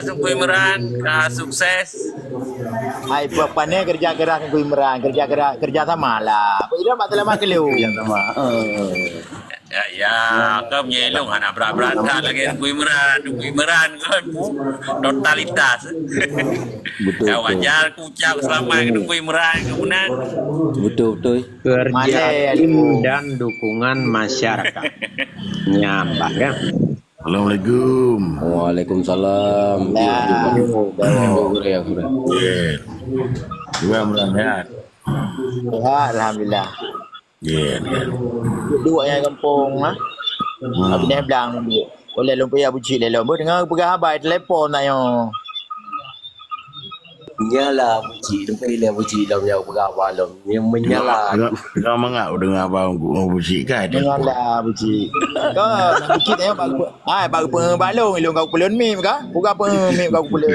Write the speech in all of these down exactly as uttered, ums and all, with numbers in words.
Teungku Imran, ka sukses. Hai, pa-, pane kerja keras Teungku Imran, kerja keras, kerja sama lah. Apa itu, Mak, selamat kelu. Kerja sama. Ya, ya, kau menyelong hana berat-berat lagi Teungku Imran. Teungku Imran kan totalitas. Betul, ya, betul. Wajar ku ucap selamat ke Teungku Imran ke menang. Betul, betul. Kerja tim dan dukungan masyarakat. Nyambah, ya. Assalamualaikum. Waalaikumsalam. Ya. Gurèe, gurèe. Ya. Gimana, Imran, sehat? Sehat, alhamdulillah. Ya, ya. Duduk nyang gampông, ha? Hmm. Abis dah bilang duduk. Oleh lôn payah bucik lé lôn. Beuh, deungoe peugah haba, telepon tanyoe. Nyala bucik, leupah lé bucik lom nyang peugah haba lom. Nyang menyala. Dengar, dengar, dengar mangat deungoe haba bucik kan? Menyala bucik. Kau, bucik tanyoe bak, ai, bak peue balong, ilong kau peulon mim kah? Bukan peue mim kau peulon.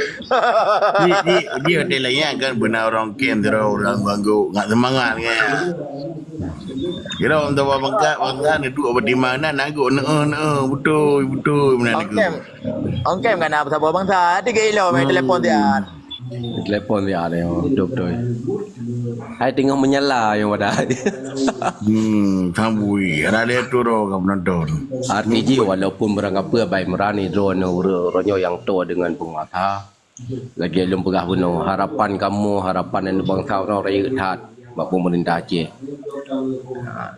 Di, di, di hotel lain kan beuna ureueng kem, ureueng ganggu, ngat seumangat kan. Kira ureueng tuha bangsa, bangsa ni duek beutimang na, na gok, neu, neu, beutôi, beutôi, meunan Ong tu. Kem, Ong Kem kan na saboh bangsa, di gelo main telepon siat. Telepon siat, ya, beutôi, beutôi. Hai teungoh menyala nyang wadah. Hmm, sambui, ada dia tu roh ka penonton. Arti jih, walaupun barangkapeue Abai Imran ni droeneuh ureueng, ureueng nyoe nyang toe deungon peunguasa. Lagèe lôn peugah bunoe, harapan kamoe, harapan aneuk bansa uroe rayeuk that bak pemerintah Aceh. Ha,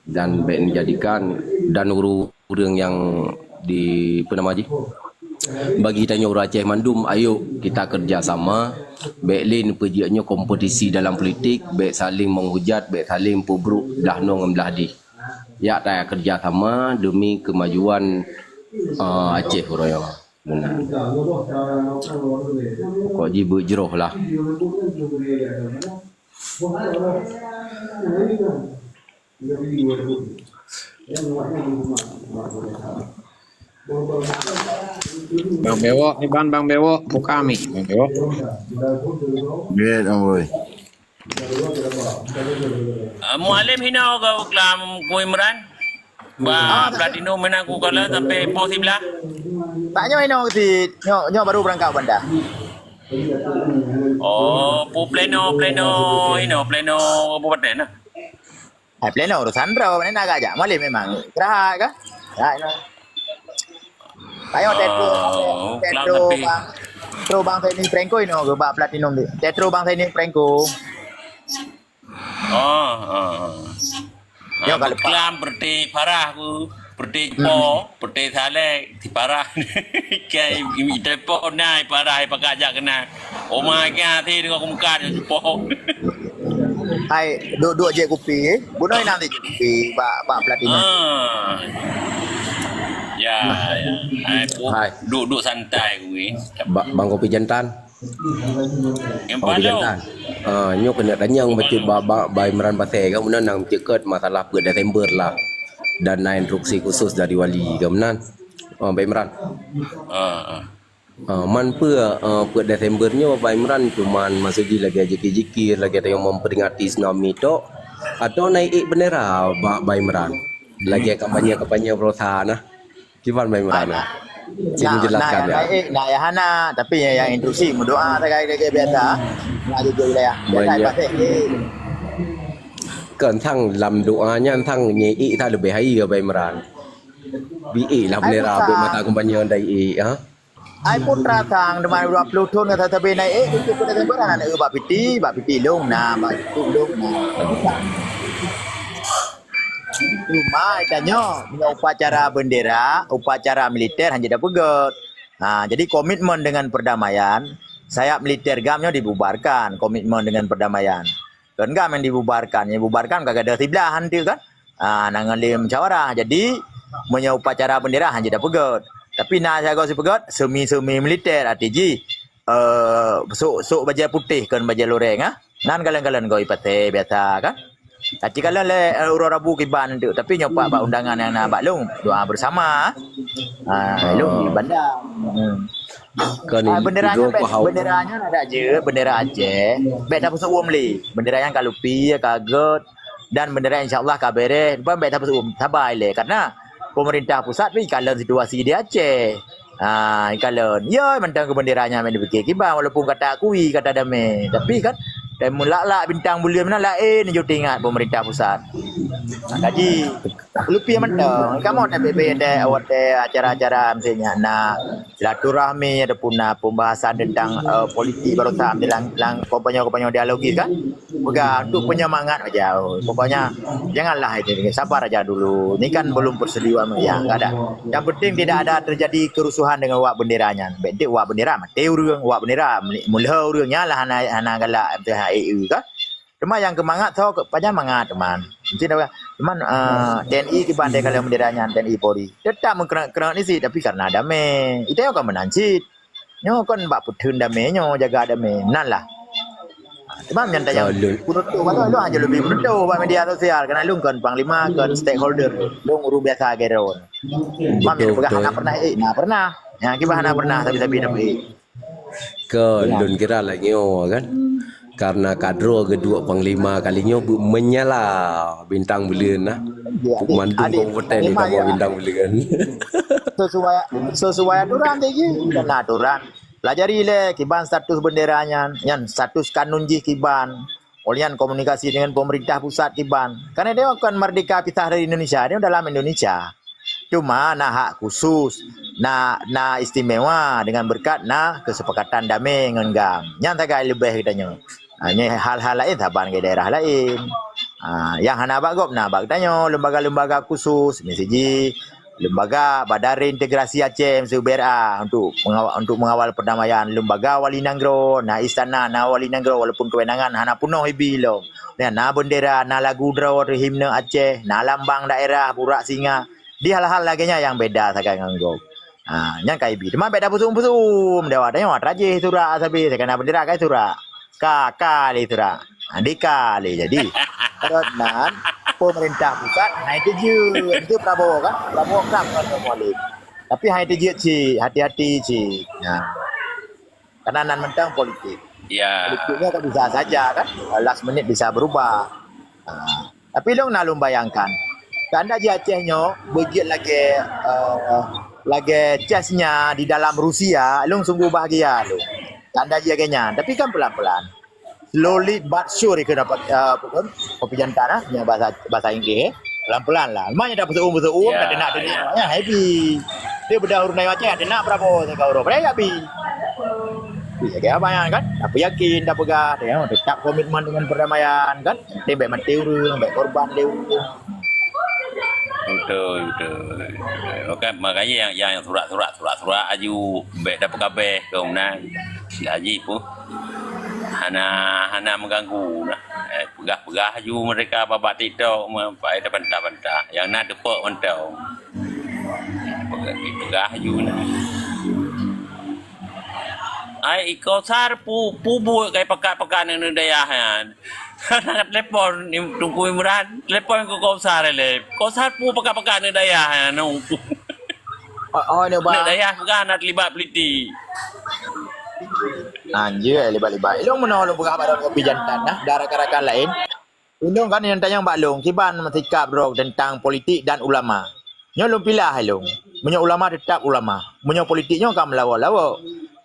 dan bèk neujadikan dan ureueng-ureueng nyang di, apa nama jih, bagi tanyoe ureueng Aceh mandum, ayo kita kerja sama. Bèk lé neupeujeuet nyoe kompetisi dalam politik, bèk saling menghujat, bèk saling peubrok blah noe ngon blah dih. Yak ta kerja sama demi kemajuan, eh, Aceh uroe nyoe. Meunan. Pokok jih beuet jroh lah. Bang Bewok, Iban Bang Bewok, buka mi, Bang Bewok. Nggih, Bang Boy. Ah, Mualem hino keu kelam Ku Imran. Ba platinum meunan ku kala sampai poh siblah. Tak nyoe hino keuti, nyoe, nyoe baru beurangkat banda. Oh, pu pleno, pleno, hino, pleno kabupaten lah. Hai, pleno urusan droe, mana nak ajak Mualem memang. Istirahat kah? Ya, hino. Ayo, Tetro, oh, Tetro, Bang, Tetro Bang Seni Franco inoe keu bak platinum tu. Tetro Bang Seni Franco. Oh, oh, oh. Yo, ah, kalau Pak. Keuklam peureuté Farah ku, peureuté Jepo, hmm, peureuté Saleh, si Farah. Kai telepon na, si Farah, si pakat jak keunan. Oma ka hase deungon kumuka di Jepo. Hai, duek-duek jép kupi, eh. Bunoe nang jép kupi bak, bak platinum. Ah. Ya, ya. Hai, pu-, hai, duek-duek santai kuwi. Ba-, bang kopi jantan. Nyang kopi palong. Jantan. Ah, nyoe keuneuk tanyong bacut ba, ba, ba Imran Pasé kan, meunan nang ceukeut masalah peuet Desember lah. Dan na instruksi khusus dari wali kan meunan. Ah, Bang Imran. Ah, ah. Ah, man peue, ah, peuet Desember nyoe Bang Imran cuman maksud jih lagèe jikir-jikir, lagèe tanyoe memperingati tsunami tok, atau na iék bendera bak Bang Imran? Lagèe kampanye-kampanye baroesa nah. Kiban Bang Imran nah? Cit na, jelaskan na, ya. Na iék, na iék hana, tapi nyang, nyang instruksi meudoa sagai lagèe biasa. Na jujur wilayah. Biasa banyak. Pasti. Kan sang lam doa nyan sang nyang iék sa leubeh hai ya Bang Imran. Bi iék lah bendera buet masa kampanye dai iék, ha? Ai putra sang teuma dua puluh thon ka sabe na iék, itu pun sabe na, na bak piti, bak piti lông na, bak itu lông na. Cuma tanyoe, meunyoe upacara bendera, upacara militer hana jipeugöt. Ha, jadi komitmen dengan perdamaian, sayap militer GAM nyoe dibubarkan, komitmen dengan perdamaian. Kon GAM nyang dibubarkan, nyang dibubarkan ka gadôh siblaih han teuk kan? Ah, na ngon lé musyawarah. Jadi, meunyoe upacara bendera han jeuet tapeugöt. Tapi na sigoe sipeugöt, semi-semi militer, arti jih, eh, sôk, sôk bajèe putéh kon bajèe loreng, ah. Nan kalon-kalon goe ipasé biasa kan? Aci kalon lé, eh, uroe Rabu kiban teuk, tapi nyoe pat bak undangan nyang na bak lôn, doa bersama. Ah, lôn di banda. Hmm. Kan ah, bendera nyoe bèk, bendera nyoe adak jeuet, bendera Aceh. Bèk tapeuseu'uem lé. Bendera nyang ka lupi, ka göt, dan bendera insya Allah ka bèrèh. Ban bèk tapeuseu'uem, sabai lé. Karena pemerintah pusat pih kalon situasi di Aceh. Ha, ikalon. Ya, mantong keu bendera nyan meupiké kiban, walaupun kata akui, kata damé. Tapi kan, dan meulak-lak bintang buleuen meunan laén, jeuet ingat pemerintah pusat. Ha, kaji, lupi mantong. Kamoe tabé-bé deh, awak deh acara-acara misalnya na silaturahmi ataupun na pembahasan tentang, eh, politik baroesa di lang, lang, kompanyong-kompanyong dialogis kan. Peugah untuk penyemangat aja. Oh, pokoknya janganlah itu, sabar aja dulu. Ini kan belum persetujuan yang enggak ada. Yang penting tidak ada terjadi kerusuhan dengan wak bendera nyan. Bèk dek wak bendera maté ureueng, wak bendera meulhö ureueng nyan lah hana, hana galak M T H E U kan. Cuma yang kemangat so ke- pajan mangat teman. Mungkin dah teman uh, T N I kiban deh kalau bendera nyan T N I Polri. Tetap mengkerang-kerang ni sih tapi karena damai. Itu yang kan menang cit. Nyoe kon bak peutheun damé nyoe, jaga damé. Nan lah. Teuma nyan tanyong, peunutôh, lôn hana leubeh peunutôh bak media sosial, karena lôn kon panglima, kon stakeholder. Lôn ureueng biasa keudroe. Mam nyan peugah hana pernah, eh, na pernah. Nyang kiban hana pernah, tapi-tapi tapi. Kon, lôn kira lagèe nyoe kan. Karena kadroe geuduek panglima kali nyoe beu menyala bintang buleuen nah. Mandum kabupaten di tambah bintang buleuen. Sesuai, sesuai aturan tadi. Karena aturan. Pelajari lé kiban status bendera nyan, nyan status kanun jih kiban. Oleh nyan komunikasi dengan pemerintah pusat kiban. Karena dia bukan merdeka pisah dari Indonesia, dia dalam Indonesia. Cuma na hak khusus, na na istimewa dengan berkat na kesepakatan damai ngon GAM. Nyan sagai leubeh geutanyoe. Ha, nyoe hal-hal laén saban ke daerah laén. Ha, yang hana bak gob na bak geutanyoe, lembaga-lembaga khusus, misalnya lembaga Badan Reintegrasi Aceh, misalnya B R A, untuk mengawal, untuk mengawal perdamaian, lembaga wali nanggroe, na istana, na wali nanggroe, walaupun kewenangan hana peunoh ibi lom. Na, na bendera, na lagu droe, himne Aceh, na lambang daerah, burak singa. Di hal-hal lagèe nyan nyang beda sagai ngon gob. Ha, nyan ka ibi. Teuma bèk tapeusuem-peusuem. Dewa tanyoe trajih surak sabe, sagai na bendera kai surak. Ka, ka lé surak. Ha, di ka lé jadi. Karena pemerintah pusat hai teujeuet. Itu Prabowo kan? Prabowo kan bukan Mualem. Tapi hai teujeuet cit, hati-hati cit. Ha. Karena nan mantong politik. Ya. Politiknya kan bisa saja kan, last minute bisa berubah. Ha. Tapi lôn na lôn bayangkan, tanda jih Aceh nyoe beujeuet lagèe, eh, lagèe chess nya di dalam Rusia, lôn sungguh bahagia lôn. Tanda jih lagèe nyan. Tapi kan pelan-pelan. Slowly but sure ikeu dapat, eh, apa pun? Kopi jantan ah, nya bahasa, bahasa Inggris, eh. Pelan-pelan lah. Memang dah beuseu'uem-beuseu'uem, ya, dah teunak-teunak, ya, happy. Dia bedah ureueng Aceh, teunak Prabowo, saya kau ureueng. Padahal ya, bi. Bi, ya, apa yang kan? Tapi yakin, dah pegang, dia tetap komitmen dengan perdamaian, kan? Dia baik mati ureueng, baik korban dia ureueng. Betul, betul. Makanya yang, yang surat-surat, surat-surat aju, baik dah pegabeh, kau menang. Sila haji pun. Hana, hana mengganggu lah. Eh, peugah-peugah aju mereka babak TikTok, me-, pakai terbantah-bantah. Yang na tepok mantong. Peugah, peugah aju nah. Ai, iko sar pu, pu buet kai pakat-pakat aneuk dayah nyan. Telepon Im-, Teungku Imran, telepon keu Kausar lé. Kausar pu pakat-pakat aneuk dayah nyan. Oh, oh, ni, Bang. Aneuk dayah peugah na terlibat politik. Anjir, libat-libat. Ilong meunoe lôn peugah bak kopi jantan nah, dah rakan-rakan lain. Ulôn kan nyang tanyong bak lôn, kiban sikap droe teuntang politik dan ulama. Nyoe lôn pilah hai lôn. Meunyoe ulama tetap ulama. Meunyoe politik nyoe ka meulawok-lawok.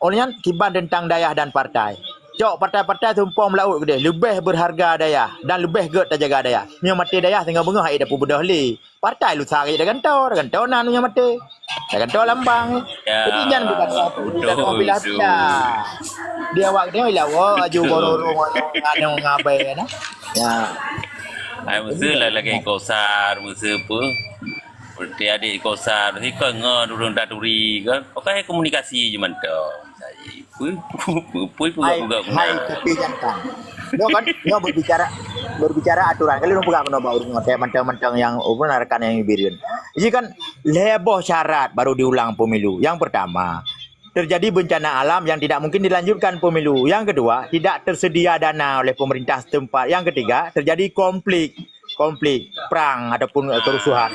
Oleh nyan kiban teuntang dayah dan partai. Cok partai-partai tumpông meulaôt keudeh leubeh beurharga dayah dan leubeh gét tajaga dayah. Meunyoe maté dayah singoh beungoh hai dapur beudôh lé. Partai lusa gét tagantoe, tagantoe na meunyoe maté. Tagantoe lambang. Ya, jadi nyan bukan satu. Betul, tidak mau pilah-pilah. Di awak dia lawok aju bororo ngon ngabai na. Ya. Ai, meuseu lah lagèe Kausar, meuseu peue. Seperti adik Kausar, meuseu kon ngon ureueng taturi kan. Pakai komunikasi je mantong. Jadi, peue, peue, peue, peue, hai, peue, hai, peue. Kopi jantan. Nyoe kan, nyoe berbicara, berbicara aturan. Kalau ureueng peugah keunoe bak ureueng mantong-mantong yang, apa, rakan yang bireuen. Jadi kan, lhèe boh syarat baru diulang pemilu. Yang pertama, terjadi bencana alam yang tidak mungkin dilanjutkan pemilu. Yang kedua, tidak tersedia dana oleh pemerintah setempat. Yang ketiga, terjadi konflik, konflik, perang ataupun, eh, kerusuhan.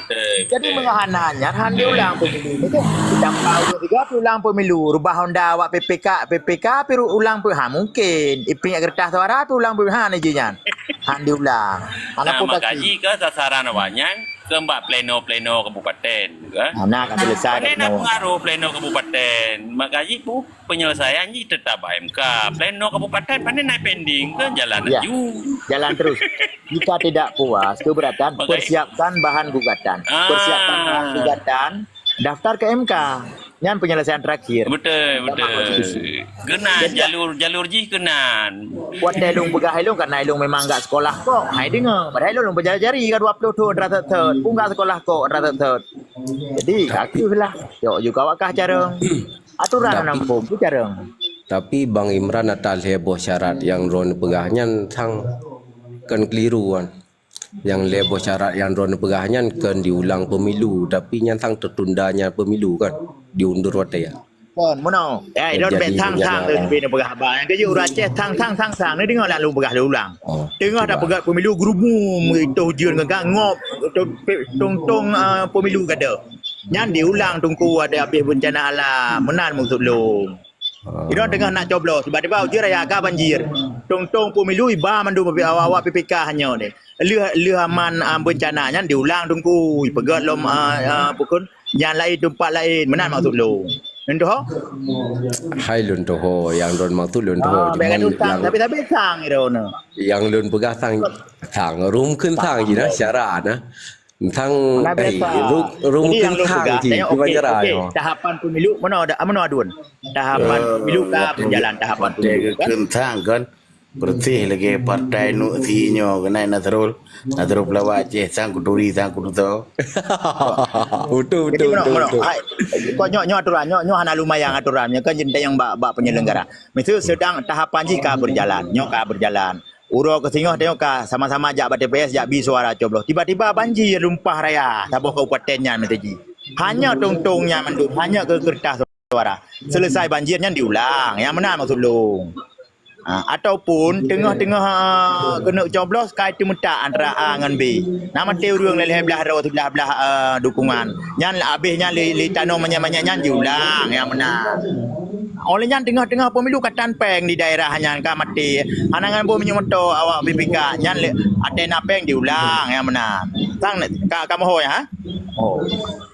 Jadi, meuhana nyan han diulang pemilu. Itu ditambah ureueng tiga ulang pemilu. Rubah honda awak P P K, P P K pi ulang pe-, ha, mungkin. Ipinyak kertas suara pi ulang pemilu. Ha, ni ji nyan. Han diulang. Nah, makajih ke sasaran awak nyan? Kan bak pleno-pleno kabupaten, kan? Ah, nah, kan selesai. Pandai na pengaruh pleno kabupaten. Maka jih pu-, penyelesaian jih tetap bak M K. Pleno kabupaten pandai na pending, kan jalan laju. Jalan terus. Jika tidak puas, keberatan, persiapkan bahan gugatan. Ah. Persiapkan bahan gugatan, daftar ke M K. Nyan penyelesaian terakhir. Betul, betul. Keunan, jadi, jalur, jalur jih keunan. Watèe lôn peugah ilôn, karena ilôn memang gak sekolah kok. Hai deungoe. Padahai ilôn, lôn beujalan jari ka dua ploh thon, ratet-tet. Pun gak sekolah kok, ratet-tet. Jadi, ka kheueh lah. Yok juga awak kah carông. Aturan tapi, nam phôn, tu carông. Tapi Bang Imran ata lhèe boh syarat nyang droen peugah nyan sang kon keliru kan. Nyang lhèe boh syarat nyang droen peugah nyan kon diulang pemilu, tapi nyan sang tertundanya pemilu kan, diundur watèe. Kon, meunoe. Eh, idon bèk sang-sang tu, tapi neupeugah haba. Nyang keujeuet ureueng Aceh sang-sang, sang-sang. Neudeungoe lam lôn peugah lé ulang. Oh, teungoh tapeugah pemilu geurubum, itu ujeuen ngon ngop, tong-tong, ah, pemilu gada. Nyan diulang Teungku, ada habéh bencana alam. Meunan maksud lôn. Idong teungoh nak coblos, tiba-tiba ujeuen raya ka banjir. Tong-tong pemilu iba mandum awak-awak P P K hanyoe deh. Lheueh, lheueh aman, ah, bencana nyan diulang Teungku. Peugöt lom, ah, ah, pukon nyan laén teumpat laén. Meunan maksud lôn. Lôn tuho? Hai lôn tuho, nyang lôn maksud lôn tuho. Ah, cuman tapi, tapi sang ira na. Nyang lôn peugah sang, sang. Rum kheun sang jih na, syarat na. Tang, eh, ru-, ru-, jadi nyang lôn peugah, tang, tengok, okey, okey, tahapan pemilu, mana ada, mana adun? Tahapan pemilu ka berjalan, tahapan pemilu, kan? Kheun tang, kan? Bersih lagi partai nuk si nyoe, kenai Nasrul. Nasrul pelawak Aceh, sang kuturi, sang kututo. Betul, betul, betul, betul. Hai, kok nyoe, nyoe aturan, nyoe, nyoe hana lumayan aturan, nyoe kan jenteng bak, bak penyelenggara. Misal sedang tahapan jih ka berjalan, nyoe ka berjalan. Uroe keusingoh tanyoe ka sama-sama jak bak T P S, jak bi suara coblos. Tiba-tiba banjir lumpah raya saboh kabupaten nyan meuteujih. Hanya tong-tong nyan mandum, hanya keu keureutah suara. Selesai banjir nyan diulang. Nyang meunan maksud lôn. Ha, ataupun teungoh-teungoh, ha, keuneuk coblos ka teumeutak antara A ngon B. Na maté ureueng lhèe blah droe, siblah blah, eh, dukungan. Nyan abéh nyan lé, lé tanoh manyak-manyak nyan diulang, nyang meunan. Óh lheueh nyan teungoh-teungoh pemilu ka tan péng di daerah nyan ka maté. Hana ngon boh minyeuk moto awak B P K nyan lé, até na péng diulang, nyang meunan. Sang ka, ka moho ya, ha? Oh.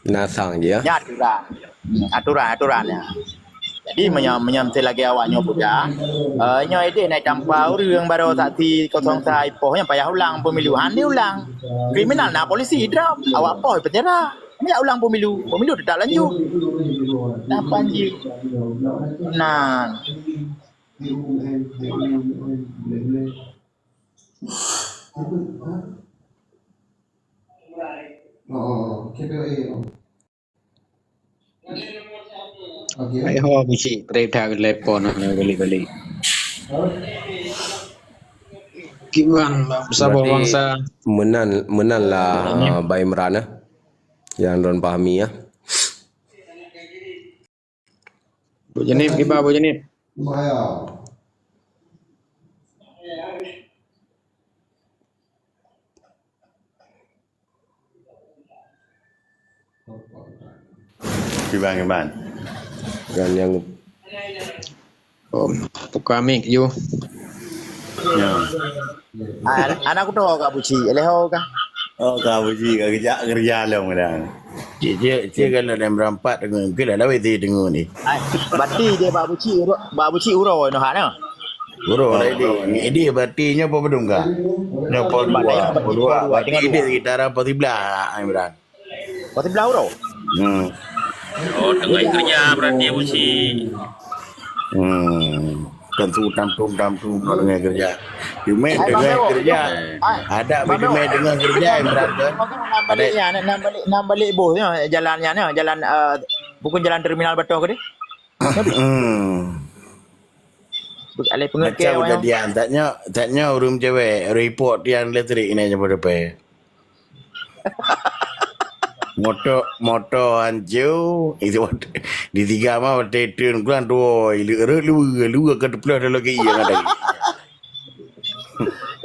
Na sang je ya. Nyan aturan. Aturan, aturan ya. Jadi meunyoe, meunyoe meusti lagèe awak nyoe peugah, eh, nyoe idéh na itampa ureueng baroe saksi kosong sa ipoh nyan payah ulang pemilu. Han diulang. Kriminal na polisi drop, awak poh penjara. Nyak ulang pemilu, pemilu tetap lanjut. Nah, banjir. Nah. Oh, K P O A. Okey. Hai ho, Abusyik, preh that telepon, hana balik-balik. Kiban, saboh bangsa. Meunan, meunan lah, Bang Imran, eh. Nyang lôn pahami, ya. Bu Jenib, kiban, Bu Jenib. Kiban, kiban. Dan nyang Oh, buka mic ju. Ya. Ah, anak kuto ka Abusyik, leh ho ka. Oh, ka Abusyik, ka geujak keureuja lom kadang. Cik, cik, cik, kalau ada merampat tengok, mungkin ada wei tengok ni. Ai, berarti dia bak Abusyik, bak Abusyik uroe noh, ha, noh? Uroe, uroe. Ini, ini berarti nyoe apa bedung ka? Nyoe pol dua, pol dua. Berarti dia sekitar apa sebelah, Imran? Pukul sebelas uroe? Hmm. Oh, teungoh keureuja berarti Abusyik. Hmm. Kan su tam tum tam tum teungoh keureuja. Jumèt teungoh keureuja. Ada bi Jumèt teungoh keureuja, Imran kan? Nan balik nyan, nan balik, nan balik boh nyan, jalan nyan, jalan, eh, bukan jalan terminal Batoh ke dia? Hmm. Alai peungeut ke macam orang. Kejadian, tak nyoe, tak nyoe ureueng cewek, report tiang elektrik ni je pada pai. Moto, moto hancô, itu di tiga mah watèe turun kurang dua, lu, lu, lu ke teuploh dalam ke iya ada.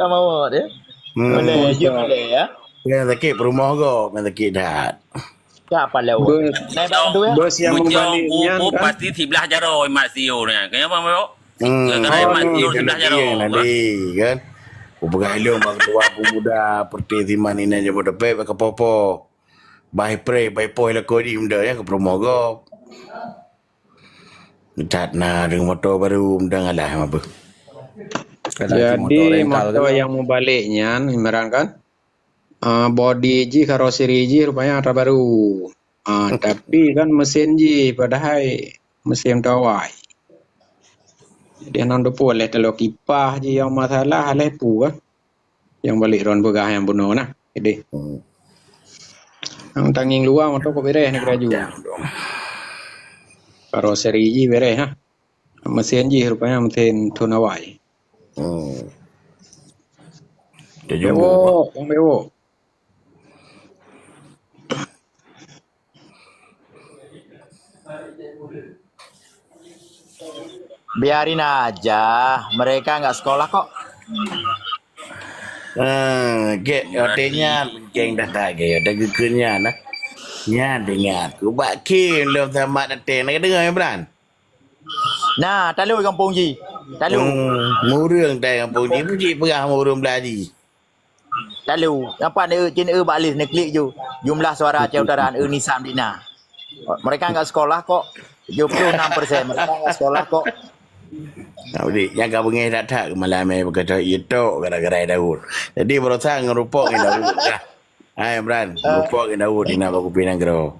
Sama awak dia. Hmm. Boleh, je boleh ya. Yang sakit perumah kok, yang sakit dah. Siapa lewat? Bos, naik barang tu ya? Bos yang membalik nian kan? Pasti sebelah jaroe mat siu ni. Kenapa, Bro? Hmm. Kadang mat siu sebelah jaroe. Nanti kan. Kupeugah ilôn bak ketua pemuda Perti Siman inan jeuet dapet bak kepoh-poh. Bah ipreh, bah ipoh lakoe jih muda nyan keu peurumoh gob. That na deungon moto baru muda ngalah mabeuh. Jadi moto rental moto nyang mubalek nyan, Imran kan? Ah, bodi jih, karoseri jih rupanya atra baru. Ah, tapi kan mesin jih padahai mesin tawai. Jadi, hana teupeu lé talo kipah jih nyang masalah, lé peue kan. Nyang balek droen peugah nyang bunoe nah. Jadi, hmm. Nyang tangieng luwa moto kok bereh nak laju. Karoseri jih bereh nah. Mesin jih rupanya mesin thon awai. Hmm. Bewok, yang bewok. Biarin aja, mereka nggak sekolah kok. Eh, gek, artinya geng dah tak gek, dah geukheun nyan nah. Nyan dengar, kubak kim lom sama dateng, nak dengar Imran? Nah, talu gampông jih. Talu. Hmm, murung tai gampông jih, puji peugah murung belaji. Lalu, nampak ni, cin e bak list ni klik ju. Jumlah suara Aceh Utara e Nisam Dina. Mereka enggak sekolah kok. Tujuh puluh enam persen mereka enggak sekolah kok. Nah, udik, nyang ka beungéh that-that keu malam eh, beuka cok itok gara-gara Daud. Jadi, berusaha ngerupok ngon Daud lah. Hai, Imran, ngerupok ngon Daud di nak bak kupi nanggroe.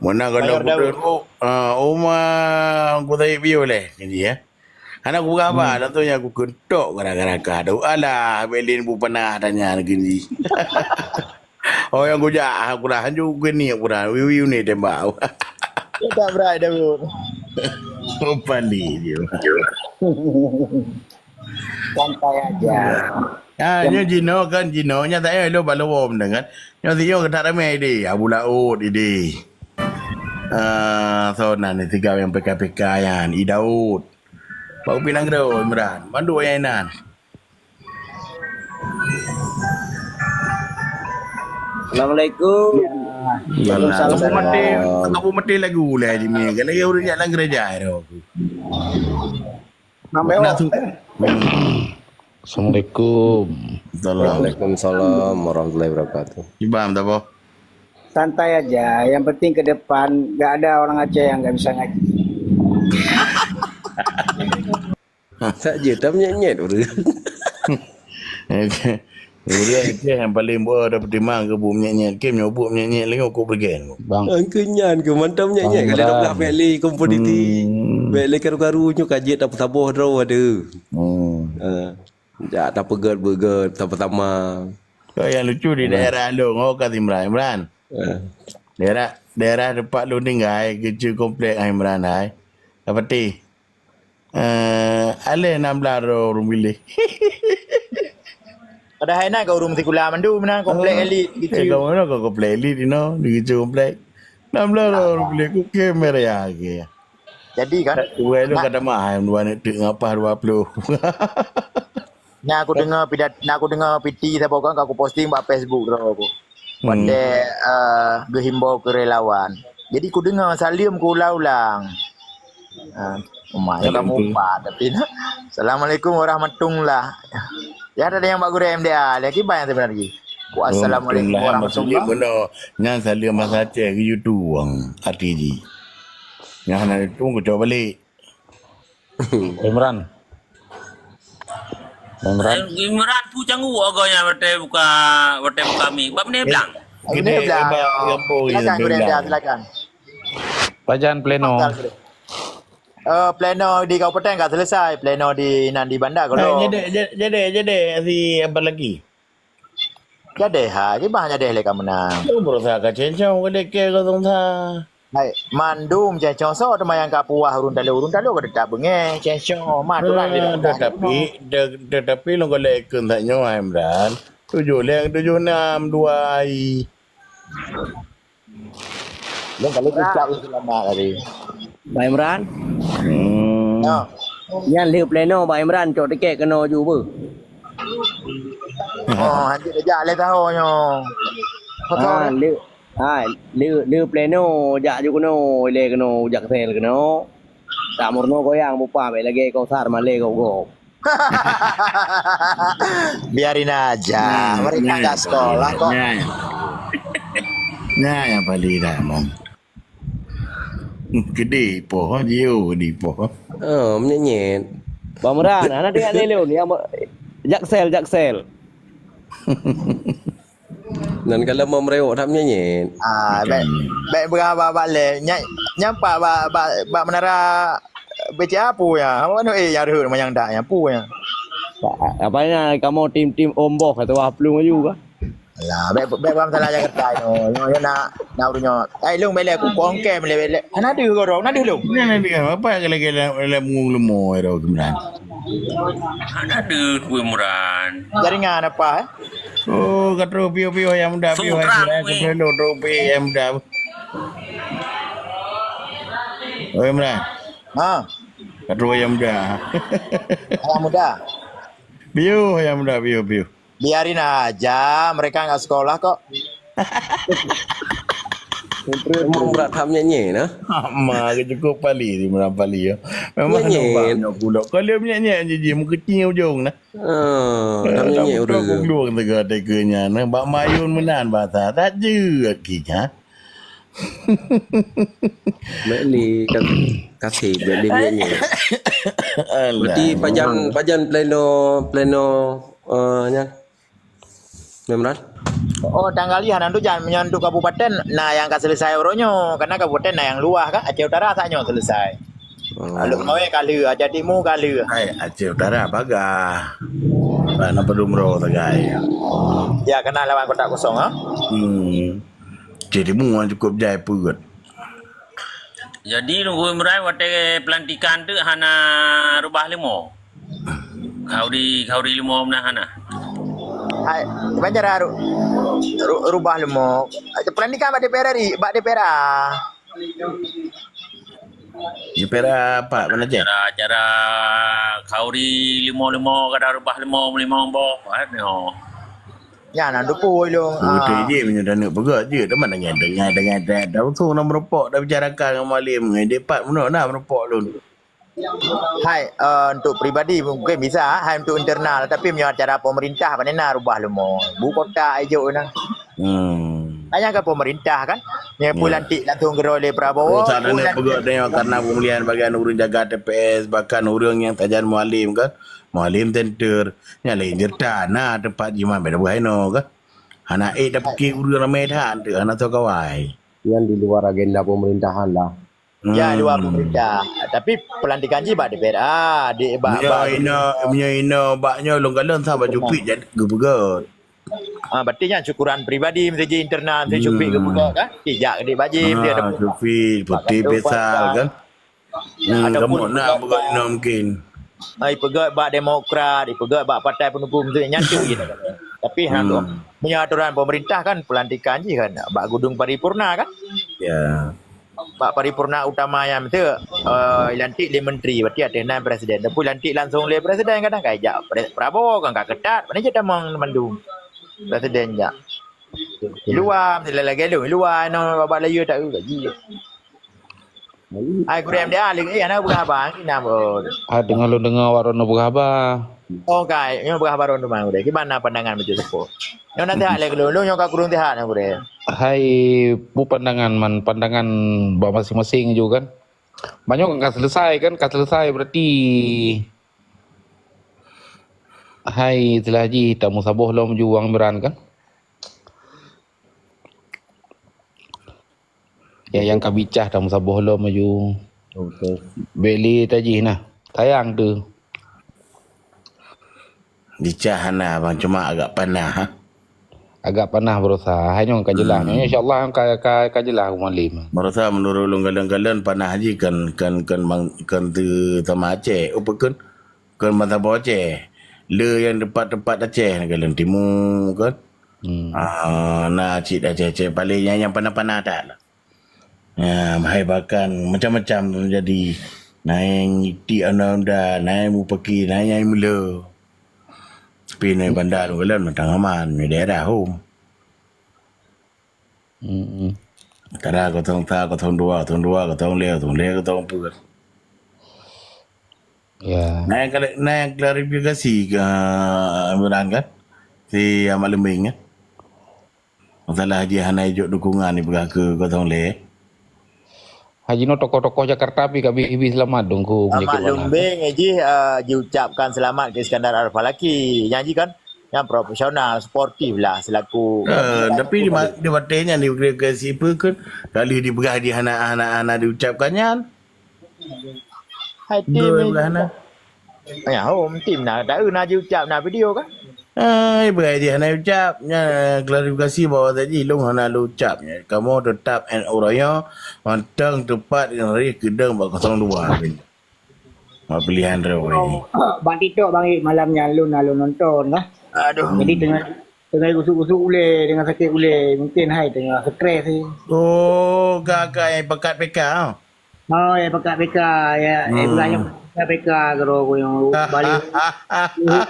Meunan kalau Bayar Daud. Beutôi, oh, ah, Uma, Ungku Taib Bio leh, keu jih, ya. Hana kupeugah haba, hmm. Langsung nyan kukheun tok gara-gara ka. Alah, Berlin bu pernah tanya lagi ni. Oh, nyang kujak, ah, kurang hanju kukheun ni, kurang. Wiwi ni tembak. Tak berat dah, Bu. Sopan ni dia. Santai aja. Ah, nyo jino kan, jino. Nya tak payah lo bak lowom dengan. Nyo si nyo tak ramai deh. Abu Laut deh. Ah, so nan ni tiga yang P K P K yan. I Daud. Bak upi nanggroe Imran. Bandum nyang inan. Assalamualaikum. Waalaikumsalam. Kamu mati, kamu mati lagu lah di ni. Kalau ya urang jak nanggroe jai tu. Nampak awak? Assalamualaikum. Waalaikumsalam warahmatullahi wabarakatuh. Ibam tak apa? Santai aja. Yang penting ke depan gak ada orang Aceh yang gak bisa ngaji. Sak je, tak menyet-nyet urang. Urang Aceh yang paling buat ada pertimbangan ke bu menyet-nyet. Kim nyoe bu menyet-nyet lengok kok bergen. Bang. Angke nyan ke mantap menyet-nyet. Kalau dah belah family komoditi. Hmm. Family karu-karu nyoe kaji tak saboh draw ada. Hmm. Ah. Jak tapeugot-peugot sama-sama. Kau yang lucu di daerah lu, ngau ka Imran. Imran. Ah. Daerah, daerah tempat lu tinggai, kecil komplek Imran hai. Apa ti? Eh, aleh enam belas ro urang bilik. Padahai na ka urang sikula mandum na komplek elit gitu. Eh, kau mana kau komplek elit ino, di gitu komplek. Enam belas ro urang bilik ku kamera ya ke. Jadi kan, dua lu kata mah dua ni tu ngapa dua puluh. Na aku dengar pidat, na aku dengar piti siapa kan aku posting bak Facebook tu aku. Hmm. Pandai uh, gehimbau ke relawan. Jadi ku dengar salim ku ulang-ulang. Ah, umai kamu empat tapi nah. Assalamualaikum warahmatullah. Ya ada yang bak gurem dia. Lagi banyak sebenarnya. Assalamualaikum warahmatullah. Benar. Nyan salim bahasa Aceh ke YouTube wang arti ji. Nyan hana itu ku coba balik. Imran. Imran. Imran pu canggu agaknya watèe buka, watèe buka mi. Bab ni blang. Ini blang. Silakan gurem dia, silakan. Pajan pleno. Eh, pleno di kabupaten ka selesai, pleno di nan di bandar kalau. Jadi jadi jadi si apa lagi? Jadi ha, kiban jadi lé ka menang. Tu berusaha ka cencong ke deke kosong sa. Hai, mandum cencong so teuma nyang ka puah urun talo, urun talo ka tetap bengeh cencong. Ma tu kan. Tetapi tetapi long golek ikun tak nyoe Imran. Tujuh leng tujuh enam dua ai. Lôn kalau ucap lôn selamat tadi. Bang Imran. Hmm. Ya. Nyan lheuh pleno Bang Imran cok tiket keunoe ju beuh. Oh, hanjeuet jak lé taho nyoe. Ah, lheuh, ah, lheuh, lheuh pleno jak ju keunoe, ilée keunoe, jak sel keunoe. Tak meurunoe goyang bupa bèk lagèe Kausar malée gob-gob. Biarin aja, mereka nggak sekolah kok. Nah, yang paling dah, Bang. Gede poh, Jio gede poh. Oh, menyet-nyet. Bang Imran, anak tengok lé lôn, yang ba-, Jaksel, Jaksel. Nan kalau mau merewok tak menyet-nyet. Ah, baik, baik berapa bak lé. Nyan, nyan pak bak, bak, bak menara B C A pu ya. Apa tu, eh, yang rhut mayang dak ya pu ya. Apa ni, kamu tim-tim Om Boh kata wah pelung aju kah? Alah, bèk, bèk beumasalah Jakarta nyoe. Nyoe, nyoe nak, nak ureueng nyoe. Ai, lôn bèk lé, aku kongkem lé, bèk lé. Hana deuh godoh, na deuh lôn. Nyan na deuh, apa lagi lé, lé, lé, mung leumo ero Imran. Hana deuh Imran. Jaringan apa, eh? Oh, ka troh piôh-piôh ayam muda, piôh ayam muda, ka troh lôn, troh piôh ayam muda. Oh, Imran. Ha. Ka troh ayam muda. Ayam muda. Piôh ayam muda, piôh, piôh. Biarin aja, mereka nggak sekolah kok. Memang berat that meunyan nyan, nah. Ma ke cukup pali di Meurang Pali ya. Memang nampak nyoe pulok. Kalau meunyan nyan jiji meukeutieng ujong nah. Ah, that meunyan nyan ureueng. Glung teuga teuka nyan nah. Bak mayun meunan basa. Tak jeuet ki nyan. Mek ni kan kasih bèk lé nyan nyan. Berarti pajan, pajan pleno, pleno, eh, nyan. Memran? Oh, tanggal lhèe hana dujan, meunyoe untuk kabupaten, na nyang ka selesai uroe nyoe. Karena kabupaten na nyang luwah kan, Aceh Utara saat nyoe selesai. Oh. Lhokseumawe ka lheueh, Aceh Timu ka lheueh. Hai, Aceh Utara bagah. Bah, na padum droe sagai. Ya, kena lawan kotak kosong, ha? Hmm. Aceh Timu cukup jai peuet. Jadi, Teungku Imran, watèe pelantikan tu hana reubah leumo? Khauri, khauri leumo meunan hana? Hai, kiban cara ru-, ru-, reubah leumo? Pelantikan bak D P R R I, bak D P R A. D P R A apa, mana cek? Cara, cara khauri leumo-leumo, kada reubah leumo, leumo boh, kan? Oh. Nyan na dupui lôn. Beutôi jih, meunyoe taneuk peugah jeuet, teuma dengan, dengan, dengan, dengan, dah usung na meureumpok, dah bicarakan ngon Mualem, ngon Depak, meunoe na meureumpok lôn. Hai, eh, untuk pribadi mungkin bisa, hai untuk internal, tapi meunyoe acara pemerintah, pane na reubah leumo. Bu kota ijok na. Hmm. Hanya ke pemerintah kan, nyan pun lantik langsung geurôi lé Prabowo. Usah taneuk peugah tanyoe karena peumulihan bagian ureueng jaga T P S, bahkan ureueng nyang sajan Mualem kan. Mualem center, nyan laén ceurita, na teumpat jimat beda buah inoe kah? Hana ék tapiké ureueng ramé that, hana soe kawai. Nyan di luar agenda pemerintahan lah. Ya, luar pemerintah. Tapi pelantikan jih bak D P R A, di, bak, meunyoe bak inoe, meunyoe inoe bak nyoe lôn kalon sa bak Cupit jadi geupeugöt. Ah, berarti nyan syukuran pribadi mesti jih internal, mesti Cupit geupeugöt kan? Tijak di bak jih, mesti ada Cupit, Putih Faisal kan? Hmm, ataupun kamoe na peugah inoe mungkin. Ah, ipeugöt bak Demokrat, ipeugöt bak Partai Pendukung tu nyan tu je. Tapi hana tu. Meunyoe aturan pemerintah kan pelantikan jih kan bak gedung paripurna kan? Ya. Bak paripurna utama nyan tu, eh, ilantik lé menteri, berarti ateueh nan presiden. Tapi ilantik langsung lé presiden kadang ka ijak pre-, Prabowo kan ka keutat, mana je tamong mandum presiden jak. Di luwa, mesti lagèe lôn, di luwa inoe bak layeue tak gaji. Hai gurèe M D A, lé, eh, hana peugah haba, hana peugah haba. Ah, deungoe lôn deungoe awak droeneuh peugah haba. Oh, kai, nyoe peugah haba droeneuh teuma gurèe. Kiban na pandangan bacut seupôt? Nyoe na sihat lé keu lôn, lôn nyoe ka kureueng sihat nyoe gurèe. Hai, peue pandangan man, pandangan bak maséng-maséng ju kan. Banyak kan ka selesai kan, ka selesai berarti. Hai, istilah jih tameusaboh lom ju Wang Imran kan. Ya, nyang ka bicah tameusaboh lom ju. Oke. Bèk lé tajih nah. Sayang tu. Bicah hana, Bang, cuma agak panah, ha? Agak panah barosa. Hai nyoe ka jeulaih. Hmm. Nyoe insya Allah ka, ka, ka jeulaih Mualem. Barosa menurut lôn galon-galon panah jih kan, kan, kan, bang, kan teu sama Aceh. Apa kan? Kan mata Aceh. Le nyang tempat-tempat Aceh galon timu kan. Hmm. Ah, na cit Aceh-Aceh paling nyang, nyang panah-panah that lah. Ya, hai bahkan macam-macam terjadi. Na nyang itik anda-anda, na nyang mupaki, na nyang meuleu. Tapi na banda lôn galon mantong aman, di daerah hom. Hmm. Antara kosong sa, kosong dua, kosong dua, kosong lhèe, kosong lhèe, kosong peuet. Ya. Nah, yang kali nah yang klarifikasi ke Imran kan? Si Ahmad Lembing kan? Masalah jih hana ijok dukungan dipeugah ke kosong lhèe. Haji no tokoh-tokoh Jakarta pi ka bih-bih selamat dong ku Ahmad Lumbeng jih uh, diucapkan selamat ke Iskandar Al-Falaki. Yang jih kan yang profesional, sportif lah selaku. Uh, tapi di, di batenya di ke siapa ke kali dipeugah di hana hana hana diucapkan nyan. Hai tim ni. Ya, home tim nah. Tak na jiucap na video kan? Hai, bukan dia hana ucap. Nya klarifikasi bahwa tadi long hana lu ucap. Nya, kamu tetap NU Raya, mantang tepat yang rih kedeng bak kosong dua. Mak pilihan raya. Bang TikTok bang Ip malam nyan lun lalu nonton lah. Aduh. Jadi tengah tengah gusuk-gusuk uleh dengan sakit uleh mungkin hai tengah stres ni. Oh, kakak yang pekat PK. Oh ya pekat PK ya. Hmm. Eh, bukan yang pekat PK kalau aku yang balik.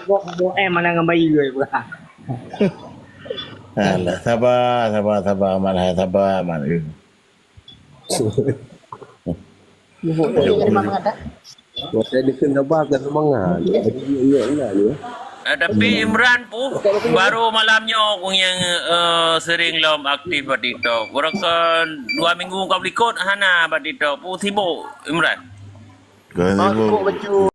Kok kok eh mana dengan bayi gue bukan. Alah, sabar, sabar, sabar, amat hai, sabar, amat. Masa dia kena bakar semangat. Jadi dia ingat lah ni. Eh, tapi Imran pu baru malam nyoe ku yang uh, sering lom aktif bak TikTok. Barangkali dua minggu ka berikut hana bak TikTok. Pu sibuk Imran. Kau sibuk.